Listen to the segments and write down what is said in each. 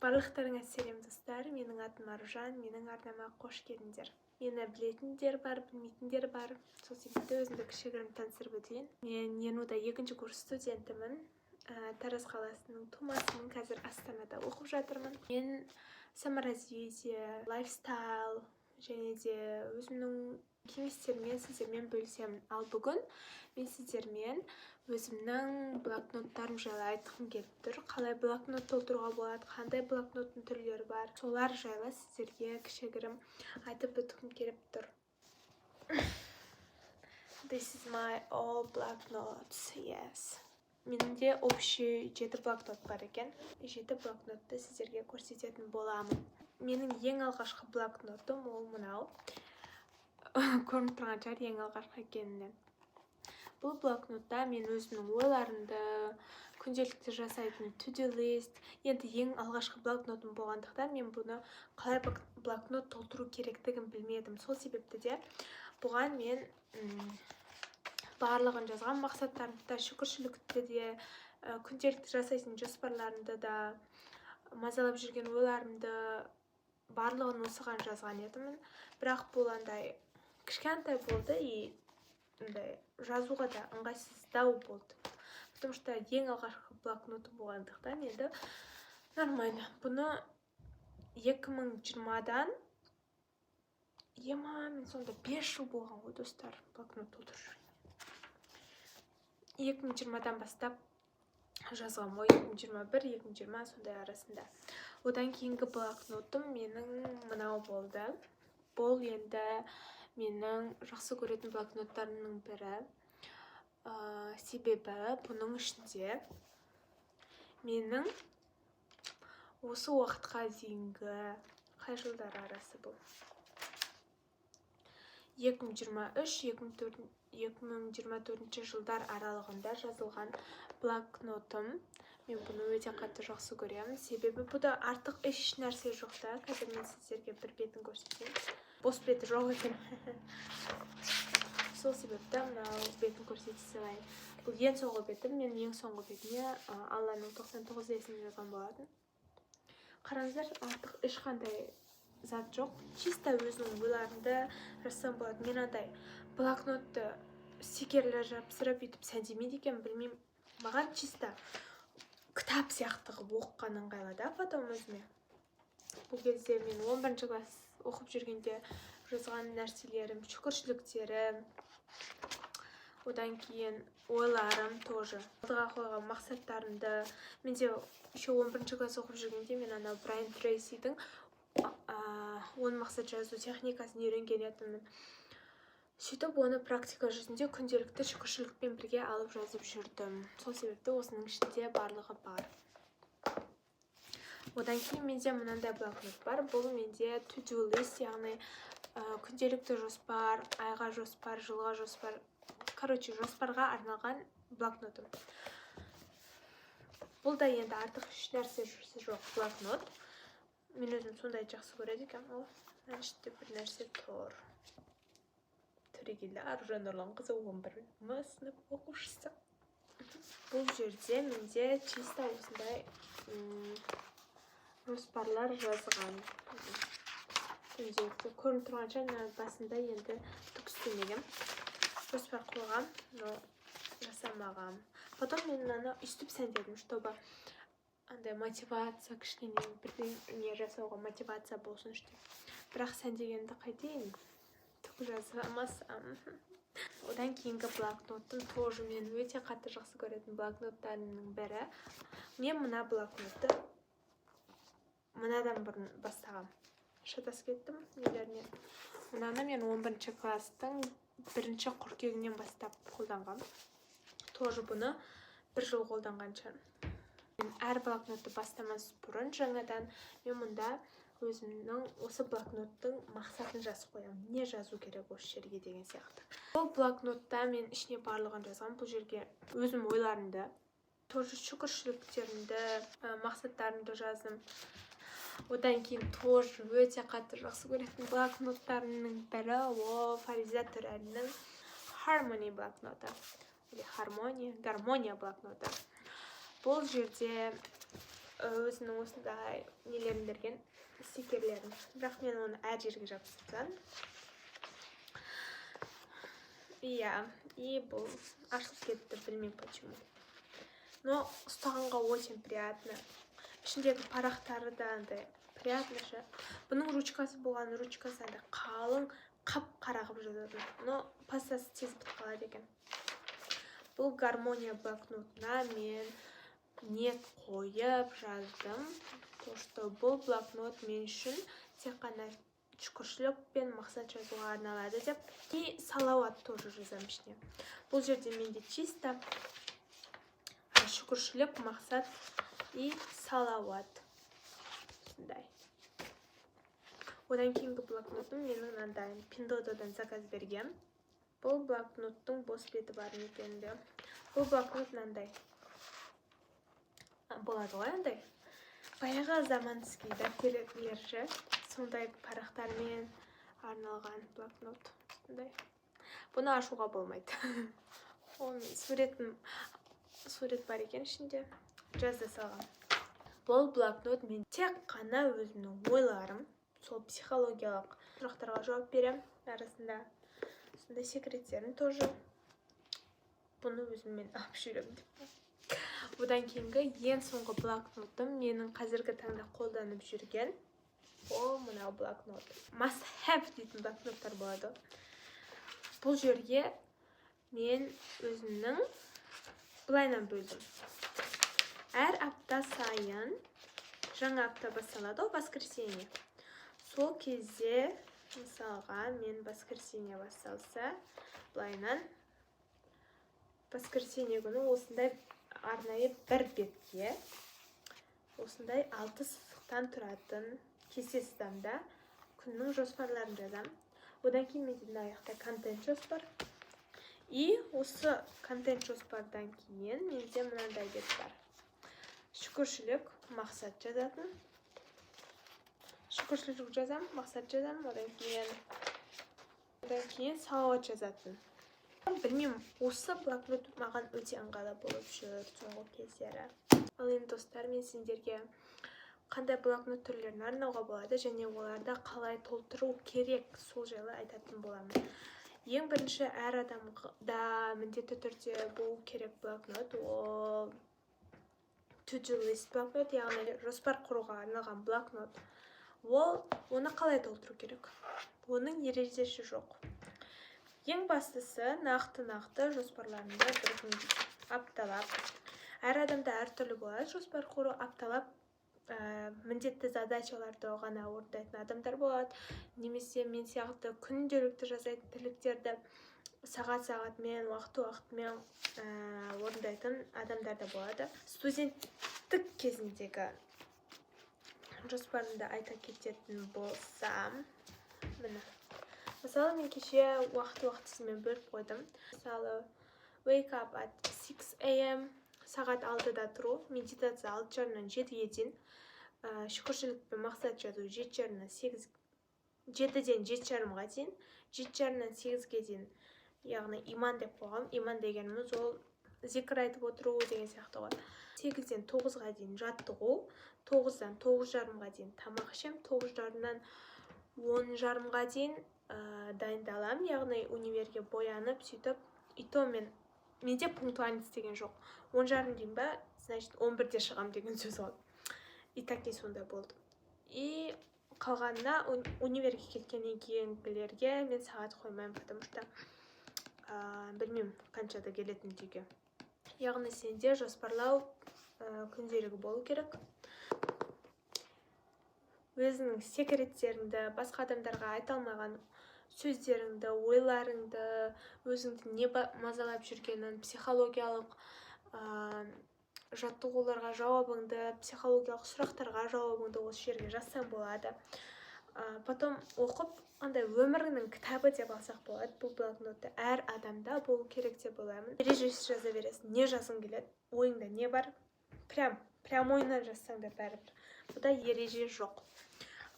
Барлықтарыңа сәлем, достар! Менің атым Аружан, менің арнама қош келдіңдер. Мені білетіндер бар, білмейтіндер бар, сол себепті өзімді кішігірім таныстырып өтейін. Мен ЕНУ-да екінші курс студентімін, Тараз қаласының тумасымын, қазір Астанада оқып жатырмын. Мен саморазвитие, лайфстайл және де өзімнің кеңестеріммен сіздермен бөлісемін. Ал бүгін мен сіздермен өзімнің блокноттарым жайлы айтқым келіп тұр. Қалай блокнот толтыруға болады, қандай блокноттың түрлері бар, солар жайлы сіздерге кішігірім айтып өткім келіп тұр. This is my all блокноts. Yes. Менде общий жеті блокнот бар екен. Жеті блокнотты сіздерге көрсететін боламын. Менің ең алғашқы блокнотым ол мынау. Көрініп тұрған шығар ең алғашқы екенінен. Бұл блокнотта мен өзімнің ойларымды, күнделікті жасайтын to do list. Енді ең алғашқы блокнотым болғандықтан, мен бұны қалай блокнот толтыру керектігін білмедім. Сол себепті де бұған мен барлығын жазған, мақсаттарымды да, шүкіршілікті де, күнделікті жасайтын жоспарларымды да, мазалап жүрген ойларымды, барлығын осыған жазған едімін. Бірақ бұл андай кішкентай болды и андай жазуға да ыңғайсыздау болды, потому что ең алғашқы блокнотым болғандықтан. Енді нормально. Бұны 2020-дан, ема, мен сонда 5 жыл болған ғой, достар, блокнот толтырып жүргеніне. 2020-дан бастап жазғам ғой, 2021, 2020, сондай арасында. Одан кейінгі блокнотым менің мынау болды. Бұл енді менің жақсы көретін блокноттарымның бірі, себебі бұның ішінде менің осы уақытқа дейінгі, қай жылдар арасы бұл, 2023, 2024 жылдар аралығында жазылған блокнотым. Мен бұны өте қатты жақсы көремін, себебі бұда артық еш нәрсе жоқ та. Қазір мен сіздерге бір бетін көрсетейін. Бос беті жоқ екен, сол себепті мынау бетін көрсете салайын. Бұл ең соңғы беті. Мен ең соңғы бетіне Алланың 99 есімін жазған болатын. Қараңыздар, артық ешқандай зат жоқ, чисто өзіңнің ойларыңды жазсаң болады. Мен андай блокнотты стикерлер жапсырып, өйтіп сәндемейді екенмін, білмеймін. Маған чисто кітап сияқты қылып оқыған ыңғайлы да. Потом өзіме бұл кезде мен 11 класс оқып жүргенде жазған нәрселерім, шүкіршіліктерім, одан кейін ойларым, тоже алдыға қойған мақсаттарымды. Менде еще 11 класс оқып жүргенде мен ана Брайан Трейсидің 10 мақсат жазу техникасын үйренген едімін. Сөйтіп, оны практика жүзінде күнделікті шүкіршілікпен бірге алып жазып жүрдім. Сол себепті осының ішінде барлығы бар. Одан кейін менде мынандай блокнот бар. Бұл менде to do list, яғни күнделікті жоспар, айға жоспар, жылға жоспар, короче, жоспарға арналған блокнотым. Бұл да енді артық еш нәрсесі жоқ блокнот. Мен өзім сондай жақсы көреді екенмін. О, мына ішінде бір нәрсе тұр. Төрегелді Аружан Нұрланқызы, 11 м сынып оқушысы. Бұл жерде менде чисто осындай жоспарлар жазған, күнделікті. Көрініп тұрған шығар, мына басында енді түк істемегем, жоспар қойғам, но жасамағам. Потом мен мынаны өйстіп сәндедім, чтобы андай мотивация, кішкене бірдеңе жасауға мотивация болсын деп. Бірақ сәндегенді қайтейін, түк жасамасам. Одан кейінгі блокнотым тоже мен өте қатты жақсы көретін блокноттарымның бірі. Мен мына блокнотты мынадан бұрын бастағам, шатасып кеттім нелерінен. Мынаны мен 11 класстың бірінші қыркүйегінен бастап қолданғам. Тоже бұны бір жыл қолданған шығармын. Мен әр блокнотты бастамас бұрын жаңадан мен мұнда өзімнің осы блокноттың мақсатын жазып қоямын, не жазу керек осы жерге деген сияқты. Бұл блокнотта мен ішіне барлығын жазғам. Бұл жерге өзім ойларымды, тоже шүкіршіліктерімді, мақсаттарымды жаздым. Одан кейін тоже өте қатты жақсы көретін блокноттарымның бірі ол Фариза Төрәлінің Harmony блокноты или Хармония, Гармония блокноты. Бұл жерде Өзінің осындай нелерін берген, стикерлерін, бірақ мен оны әр жерге жабыстырып тастадым, иә. И бұл ашылып кетті, білмеймін почему, но ұстағанға очень приятно. Ішіндегі парақтары да андай приятно ше. Бұның ручкасы болған, ручкасы андай қалың, қап қара қылып жазатын, но пастасы тез бітіп қалады екен. Бұл Гармония блокнотына мен ниет қойып жаздым, то что бұл блокнот мен үшін тек қана шүкіршілік пен мақсат жазуға арналады деп. И салауат тоже жазамын ішіне. Бұл жерде менде чисто шүкіршілік, мақсат и салауат осындай. Одан кейінгі блокнотым менің мынандай, Пиндуодуодан заказ бергем. Бұл блокноттың бос беті бар екен де. Бұл блокнот мынандай болады ғой, андай баяғы заманский дәптерлер ше, сондай парақтармен арналған блокнот осындай. Бұны ашуға болмайды. Оның суретін, сурет бар екен ішінде, жазда салған. Бұл блокнот мен тек қана өзімнің ойларым, сол психологиялық сұрақтарға жауап беремін арасында, сондай секреттерін тоже. Бұны өзіммен алып жүремін деп. Одан кейінгі ең соңғы блокнотым, менің қазіргі таңда қолданып жүрген, ол мынау блокнот. Must have дейтін блокноттар болады. Бұл жерге мен өзімнің былайынан бөлдім. Әр апта сайын жаңа апта басталады ғой, воскресенье. Сол кезде, мысалға, мен воскресенье басталса, былайынан воскресенье күні осындай арнайы бір бетке осындай алты сызықтан тұратын кесте сызамын да, күннің жоспарларын жазамын. Одан кейін менде мына жақта контент жоспар. И осы контент жоспардан кейін менде мынандай бет бар: шүкіршілік, мақсат жазатын. Шүкіршілік жазамын, мақсат жазамын, одан кейін салауат жазатын. Білмеймін, осы блокнот маған өте ыңғайлы болып жүр соңғы кездері. Ал енді, достар, мен сендерге қандай блокнот түрлерін арнауға болады және оларды қалай толтыру керек, сол жайлы айтатын боламын. Ең бірінші, әр адамда міндетті түрде болу керек блокнот — ол to do list блокнот, яғни жоспар құруға арналған блокнот. Ол оны қалай толтыру керек, оның ережесі жоқ. Ең бастысы, нақты-нақты жоспарларыңды бір күн, апталап, әр адамда әртүрлі болады жоспар құру, апталап міндетті задачаларды ғана орындайтын адамдар болады немесе мен сияқты күнделікті жасайтын тірліктерді сағат сағатымен, уақыт уақытымен орындайтын адамдар да болады. Студенттік кезіндегі жоспарымды айта кететін болсам, міне, мысалы, мен кеше уақыт уақытысымен бөліп қойдым. Мысалы, wake up at 6 a.m., сағат 6-да тұру, медитация 6:30-нан 7-ге дейін, шүкіршілік пен мақсат жазу 7:30-нан 8, 7-ден 7:30-ға дейін, 7:30-нан 8-ге дейін, яғни иман деп қойғанмын. Иман дегеніміз ол зикір айтып отыру деген сияқты ғой. 8-ден 9-ға дейін жаттығу, 9-дан 9:30-ға дейін тамақ ішемін, 9:30-нан 10:30-ға дейін дайындаламын, яғни универге боянып, сөйтіп. И то менде пунктуальность деген жоқ. 10:30 деймін ба, значит, 11-де шығамын деген сөз ғой. И так и сондай болды. И қалғанына, универге кеткеннен кейінгілерге мен сағат қоймаймын, потому что білмеймін қаншада келетінімді үйге. Яғни сенде жоспарлау күнделігі болу керек. Өзіңнің секреттеріңді, басқа адамдарға айта алмаған сөздеріңді, ойларыңды, өзіңді не мазалап жүргенін, психологиялық жаттығуларға жауабыңды, психологиялық сұрақтарға жауабыңды осы жерге жазсаң болады. Потом оқып, андай өміріңнің кітабы деп алсақ болады. Бұл блокнотты әр адамда болу керек деп ойлаймын. Ережесіз жаза бересің, не жазғың келеді, ойыңда не бар, прям прямойынан жазсаң да бәрібір, бұда ереже жоқ.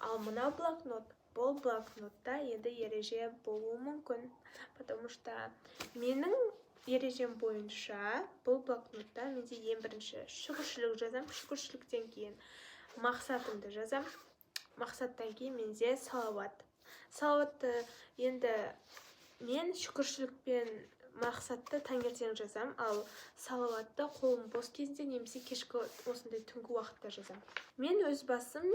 Ал мына блокнот, бұл блокнотта енді ереже болуы мүмкін, потому что менің Ережем бойынша бұл блокнотта менде ең бірінші шүкіршілік жазамын, шүкіршіліктен кейін мақсатымды жазамын, мақсаттан кейін менде салауат. Салауатты енді мен шүкіршілік пен мақсатты таңертең жазамын, ал салауатты қолым бос кезде немесе кешкі, осындай түнгі уақытта жазамын. Мен өз басым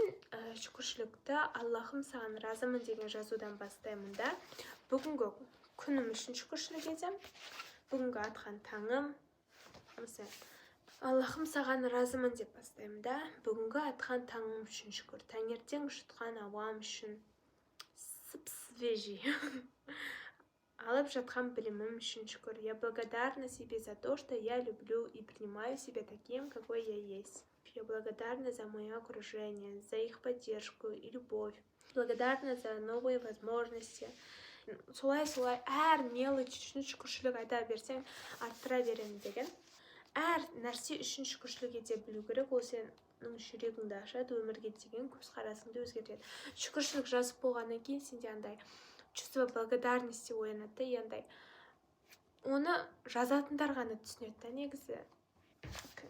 шүкіршілікті «Аллахым, саған разымын» деген жазудан бастаймын да, бүгінгі күнім үшін шүкіршілік етемін, бүгінгі атқан таңым. Мысалы, «Аллахым, саған разымын» деп бастаймын да, бүгінгі атқан таңым үшін шүкір, таңертең жұтқан ауам үшін, сып свежий алып жатқан білімім үшін шүкір. Я благодарна себе за то, что я люблю и принимаю себя таким, какой я есть. Я благодарна за мое окружение, за их поддержку и любовь, благодарна за новые возможности. Солай, солай, әр мелочь үшін шүкіршілік айта берсең, арттыра беремін деген. Әр нәрсе үшін шүкіршілік ете білу керек. Ол сенің жүрегіңді ашады, өмірге деген көзқарасыңды өзгертеді. Шүкіршілік жазып болғаннан кейін сенде андай чувство благодарности оянады да, и андай оны жазатындар ғана түсінеді да, негізі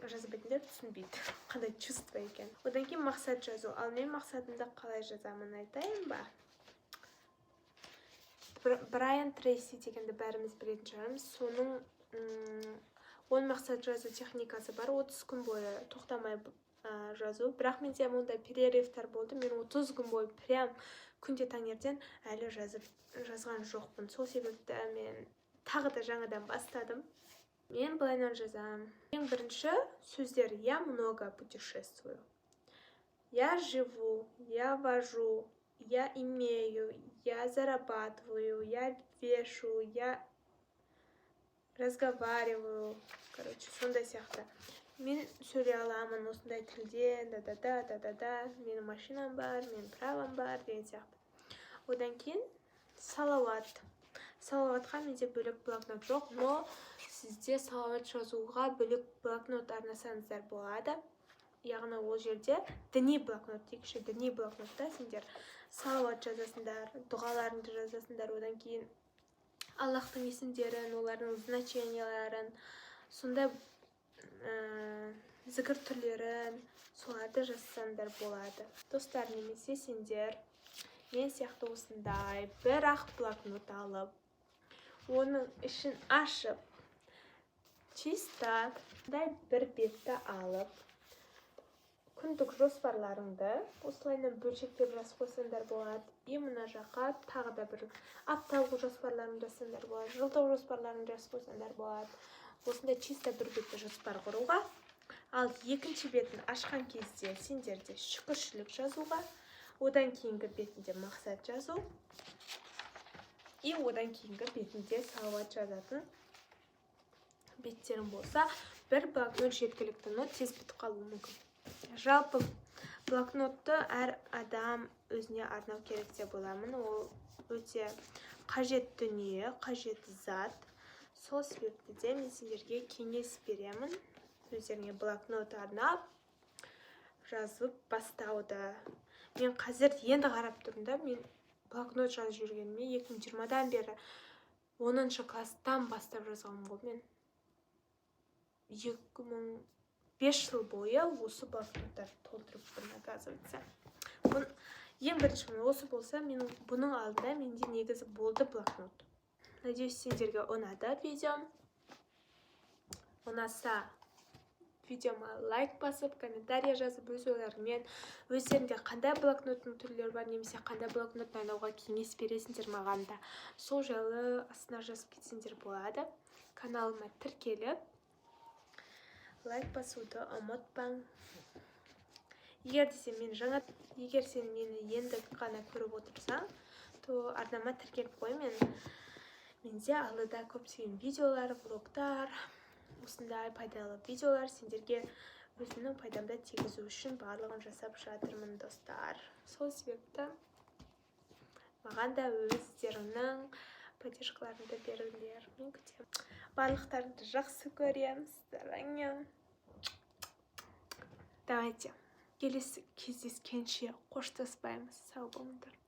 жазбайтындар түсінбейді қандай чувство екен. Одан кейін мақсат жазу. Ал мен мақсатымды қалай жазамын, айтайын ба? Брайан Трейси дегенді бәріміз білетін шығармыз. Соның 10 мақсат жазу техникасы бар, 30 күн бойы тоқтамай жазу. Бірақ менде мұндай перерывтар болды, мен 30 күн бойы прям күнде таңертең әлі жазған жоқпын. Сол себепті мен тағы да жаңадан бастадым. Мен былайынан жазамын. Ең бірінші сөздер: я много путешествую, я живу, я вожу, я имею, я зарабатываю, я вешу, я разговариваю. Короче, сондай сияқты. Мен сөйлей аламын осындай тілде, да, да, да, да, да, да. Менің машинам бар, менің правам бар деген сияқты. Одан кейін салауат. Салауатқа менде бөлек блокнот жоқ, но сізде салауат жазуға бөлек блокнот арнасаңыздар болады. Яғни ол жерде діни блокнот дейікші, діни блокнотта сендер салауат жазасыңдар, дұғаларыңды жазасыңдар, одан кейін Аллахтың есімдерін, олардың значенияларын, сондай зікір түрлерін, соларды жазсаңдар болады, достар. Немесе сендер мен сияқты осындай бір ақ блокнот алып, оның ішін ашып, чисто мындай бір бетті алып, күндік жоспарларыңды осылайынан бөлшектеп жазып қойсаңдар болады. И мына жаққа тағы да бір апталық жоспарларыңды жазсаңдар болады, жылдық жоспарларыңды жазып қойсаңдар болады. Осындай чисто бір бетті жоспар құруға, ал екінші бетін ашқан кезде сендерде шүкіршілік жазуға, одан кейінгі бетінде мақсат жазу и одан кейінгі бетінде салауат жазатын беттерің болса, бір блокнот жеткілікті, но тез бітіп қалуы мүмкін. Жалпы блокнотты әр адам өзіне арнау керек деп ойлаймын. Ол өте қажет дүние, қажет зат. Сол себепті де мен сендерге кеңес беремін өздеріңе блокнот арнап, жазып бастауды. Мен қазір енді қарап тұрмын да, мен блокнот жазып жүргеніме 2020-дан бері, 10-класстан бастап жазғанмын ғой. Мен 2005 жыл бойы осы блокноттарды толтырыппын, оказывается. Ең бірінші осы болса, менің бұның алдында менде негізі болды блокнот. Надеюсь, сендерге ұнады видеом. Ұнаса, видеома лайк басып, комментарий жазып, өз ойларыңмен, өздерінде қандай блокноттың түрлері бар немесе қандай блокнот таңдауға кеңес бересіңдер маған да, сол жайлы астына жазып кетсеңдер болады. Каналыма тіркеліп, лайк басуды ұмытпаң. Егер сен мені енді ғана көріп отырсаң, то арнама тіркеліп қой. Менде алдыда көптеген видеолар, влогтар, осындай пайдалы видеолар, сендерге өзімнің пайдамды тигізу үшін барлығын жасап жатырмын, достар. Сол себепті маған да өздеріңнің поддержкаларыңды беріңдер, мен күтемін. Барлықтарыңды жақсы көремін. Заранее давайте, келесі кездескенше қоштаспаймыз. Сау болыңдар.